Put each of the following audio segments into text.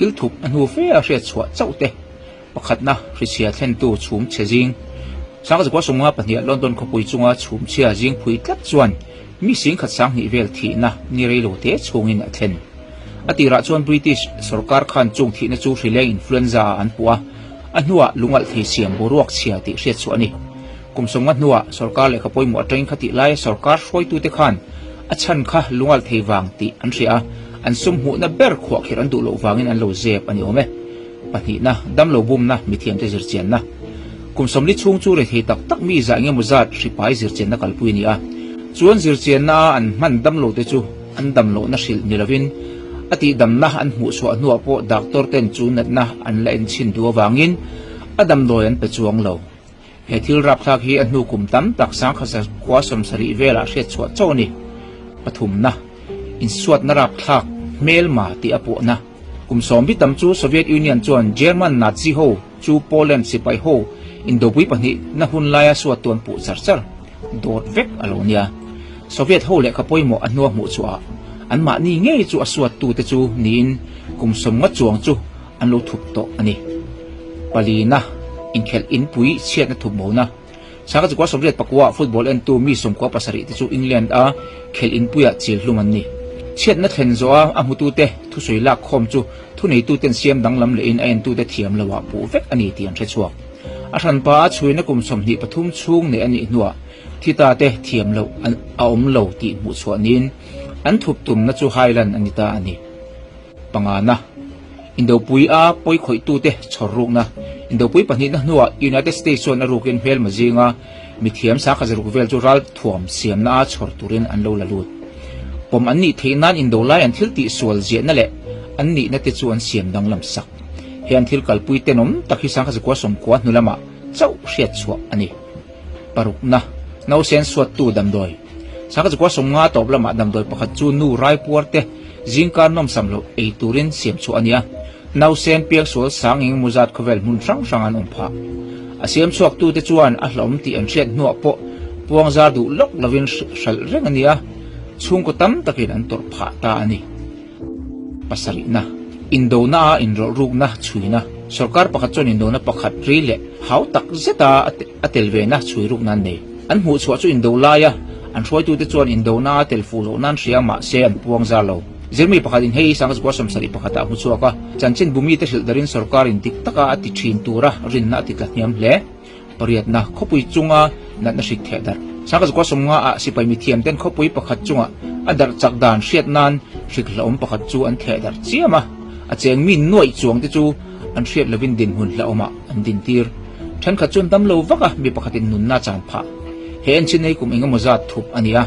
Thil thup a hnu fe a hriat chhuah chauh te. Pakhatna, hrichhia thlentu chhum chhe zing. Sangzakua sawmnga pahniha London khawpui chunga chhum chhia zing phui tlat chuan mi singkhat sanghnih vel thihna ni reilo te chhungin a thlen. A tirah chuan British sorkar khan chung thihna chu hrileng influenza ah an puh a, a hnuah lungalh thei siam boruak chhia tih hriat chhuah a ni. Kum sawmnga hnuah sorkar lehkha pawimawh atangin khatih laia sorkar hruaitute khan a chhan kha lungalh thei vang tih an hria a, an sum hmuhna ber khuahkhirh an duh loh vangin an lo zep a ni awm e. Pahnihna, damlo bumna, mithiamte zirchianna. Kum sawmli chhung chu rethei tak tak mi zah engemaw zat hripai zirchianna kalpui a ni a. Chuan zirchianna a an hman damlote chu an damlohna hrilh ni lovin a tihdamna an hmuhchhuah hnuah pawh doctor ten chu natna an la enchhin duh avangin a damdawi an pe chuang lo. He thil rapthlak hi a hnu kum tam tak sangkhat khua 70 velah hriatchhuah chauh a ni. Pathumna, insuatna rapthlak hmelma tih a puahna. Kum sawmbi tam chu Soviet Union chuan German Nazi ho chu Poland sipai ho indopui pahnih na hun laia suat tuan puh char char dawt vek a lo nia. Soviet ho lehkha pawimawh a hnua hmuh chhuah ah anmahni ngei chu a suat tute chu niin kum 50 chuang chu an lo thup tawh a ni. Palina inkhelh inpui chhiatna thup mona. Sangha chukua 84 ah football entu mi 97 te chu England a khelh inpuiah chil hlum an ni. Chhiatna thlen zawha a hmutute thusawi lak khawm chu thuneituten siam danglam lehin a entute thiam loah puh vek a ni tih an hre chhuak. A hranpa a chhuina kum 23 chhung neih a nih hnuah thi ta te thiam loh a awm lo tih hmuh chhuah niin an thup tumna chu hailan a ni ta a ni. Pangana, Indopui a pawi khawihtute chhawr rukna. Indopui pahnihna hnuah United States chuan a rukin hmelma zinga mithiam sangkhat zaruk vel chu ral thuam siamna a chhawr turin an lo la lut. Pawm an nih theih nan indo lai an thil tih sual ziahna leh an nihna te chu an siam danglam sak. He an thil kalpui tenawm tak hi 1990 hnu lamah chauh hriat chhuah a ni. Parukna, Nausen suattu damdawi. 1950 tawp lamah damdawi pakhat chu nu raipuar te zingkar nawmsam loh ei turin siam chhuah a ni a. Nausen piangsual sang engemaw zat khawvel hmun hrang hrang an awm phah. A siam chhuaktute chuan a hlawm tih an hriat hnuah pawh puangzar duh lawk lovin hralh reng a ni a, chhungkaw tam takin an tawrh phah ta a ni. Pasarihna, Indona a inrawlh rukna chhuina, Sorkar pakhat chuan indona pakhat rei leh hau tak zeta a tel vena chhui rukna an nei. An hmuh chhuah chu indo laia an hruaitute chuan indona a tel fuh loh nan hria mahse an puang zar lo. Zirmi pakhatin hei Sangzukua 71 ah a hmu chhuak a, chanchin bumite hrilh darin sorkarin dik taka a ti thin tura rinna a ti tla hniam hle. Pariatna, khawpui chunga natna hrik theh darh. Sangzukua 50 ah sipai mithiam ten khawpui pakhat chunga a darh chak dan hriat nan hrik hlauhawm pakhat chu an theh darh chiam a, a cheng mi nuaih chuang te chu an hriat lovin dinhmun hlauhawmah an dintir. Thenkhat chuan dam lo vak a, mi pakhatin nunna a chan phah. He enchhin nei kum engemaw zat thup a ni a,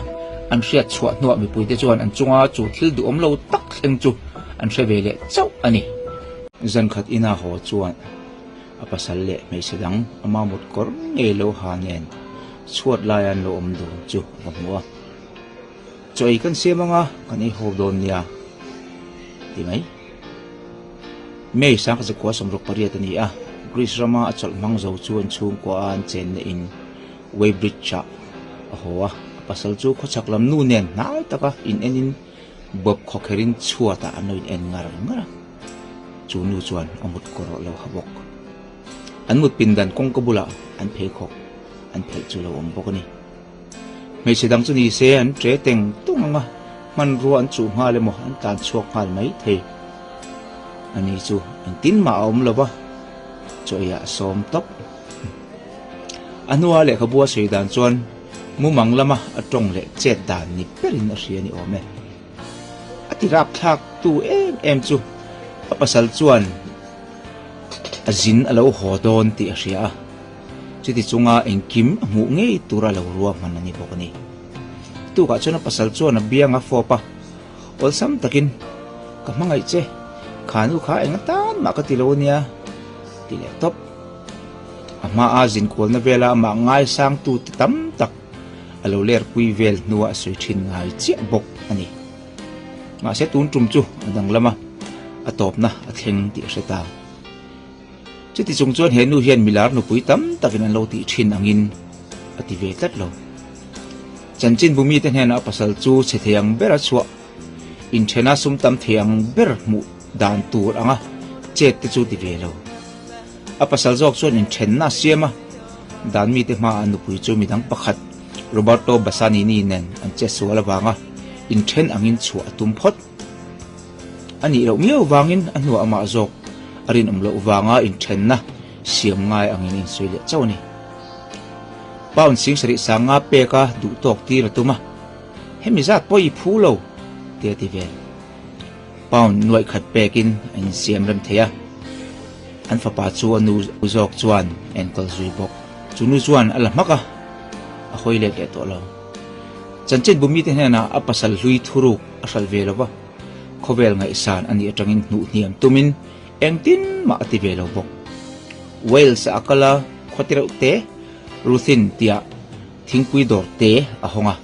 an hriat chhuah hnuah mipuite chuan an chunga chu thil duhawm lo tak thleng chu an hre ve leh chauh a ni. Zankhat ina haw chuan a pasal leh hmeichhe dang a mamut kawr ngei lo ha nen chhuat laia an lo awm dun chu a va hmu a. Chaw ei kan siam anga kan ei haw dawn nia ti mai. May 1968 a ni a, Greece rama a chawlh hmang zo chu an chhungkua a an chenna in Weybridge-ah a haw a, a pasal chu khawchhak lam nu nen hnai taka in enin bawp khawkherin chhuatah an lo in en ngar ngar a, chu nu chuan a mut kawr lo ha bawk. An mut pindan kawngka bulah an pheikhawk an phelh chu lo awm bawk a ni. Hmeichhe dang chu ni se an ṭe teng tung ang a, hmanrua an chuh nghal emaw an tlan chhuak nghal mai thei. Ani chu engtin mah a awm lo va, chaw eiah a sawm tawp. A hnua lehkhabu a sawi dan chuan mumang lama a tawng leh chet dan ni berin a hria ni awm e. A ti rapthlak tu em em chu a pasal chuan a zin a lo haw dawn tih a hria a. Chuti chunga engkim a hmuh ngei tur a lo ruahman a ni bawk a ni. Tukah chuan a pasal chuan a biang a fawp a, awlsam takin, Ka hmangaih che, kha nu kha eng atan mah ka ti lo ania, ti leh tawp. A hmaa zinkualna vela amah ngaisangtute tam tak a lo lerpui vel hnuah a sawi thin ngai chiah bawk a ni. Mahse tun tum chu a danglam a, a tawpna a thleng tih a hre ta. Chuti chung chuan he nu hian milar nupui tam takin an lo tih thin angin a ti ve tlat lo. Chanchin bumite hnenah a pasal chu chhe thei ang ber a chhuah, inthena sum tam thei ang ber hmuh dan tur anga. Chet te chu ti ve lo. A pasal zawk chuan inthenna a siam a, dan mite hmaah a nupui chu midang pakhat Roberto Bassanini nen an che sual avanga inthen angin chhuah a tum phawt. A nih loh miau vangin a hnuah amah zawk a rinawm loh vanga inthenna siam ngai angin a insawi leh chauh a ni. Pound 70 sanga peka duh tawk tir a tum a, hemi zat pawh i phu lo, ti a ti vel. Pound nuaih khat pekin a insiam rem thei a, an fapa chu a nu zawk chuan a enkawl zui bawk. Chu nu chuan a la hmak a, a hawi let leh tawh lo. Chanchinbu mite hnenah a pasal hlui thuruk a hralh ve lo va, khawvel ngaihsan a nih atangin hnuh hniam tumin engtin mah a ti ve lo bawk. Wales-ah a kal a, khaw ti reuh te, Ruthin tia thingpui dawr te a hawng a,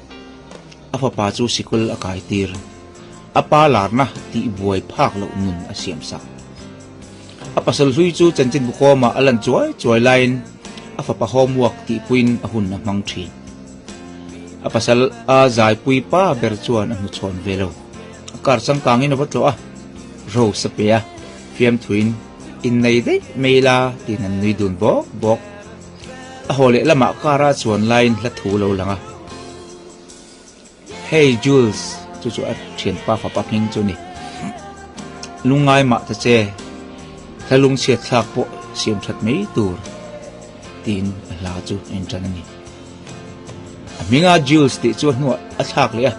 a fapa chu sikul a kai tir. A pa larna tih buai phak loh nun a siam sak. A pasal hlui chu chanchinbu kawmah a lan chuai chuai laiin a fapa homework tihpuiin a hun a hmang thin. A pasal a zaipui pa ber chuan a hnuchhawn ve lo. A kar changkangin a va tlawh a, Rose a pe a, fiamthuin innei daih mai la tiin an nui dun bawk bawk. A haw leh lamah kar a chuan laiin hla thu lo lang a. Hey Jules, chu chu a thianpa fapa hming chu a ni. Lungngai mah ta che, hla lungchhiat thlak pawh siam that mai tur tiin a hla chu a intan a ni. A hminga Jules tih chu a hnuah a thlak leh a,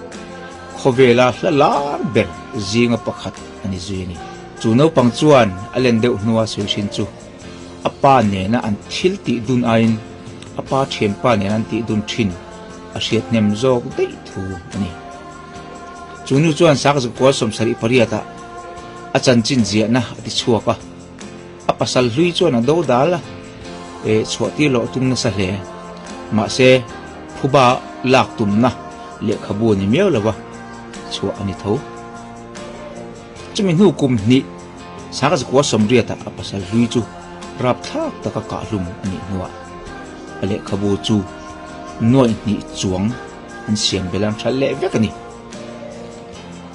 khawvela hla lar ber zinga pakhat a ni zui a ni. Chu naupang chuan a len deuh hnua sawi hrin chu a pa nena an thil tih dun aiin a pa thianpa nena an tih dun thin a hriat hnem zawk daih thu a ni. Chu nu chuan Sakzukkual 78 ah a chanchin ziahna a ti chhuak a, a pasal hlui chuan a do dal a, eh chhuah tir loh a tum nasa hle. Mahse, phuba lak tumna lehkhabu a ni miau lo va, chhuah a ni tho. Chumi hnu kum hnih Sakzukkual 80 ah a pasal hlui chu rapthlak taka kahhlum a nih hnuah a lehkhabu chu nuaih hnih chuang an siam belh an hralh leh vek a ni.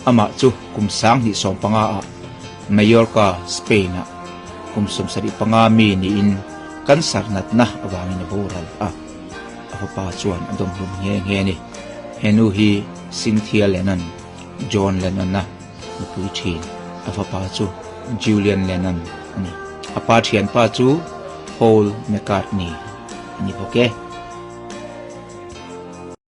Amah chu kum 2015 ah Mallorca, Spain ah kum 75 mi niin cancer natna avangin a boral a, a fapa chuan a dawmhlum nghe nghe a ni. He nu hi Cynthia Lennon, John Lennon-a nupui thin, a fapa chu Julian Lennon a ni. A pa thianpa chu Paul McCartney a ni bawk e.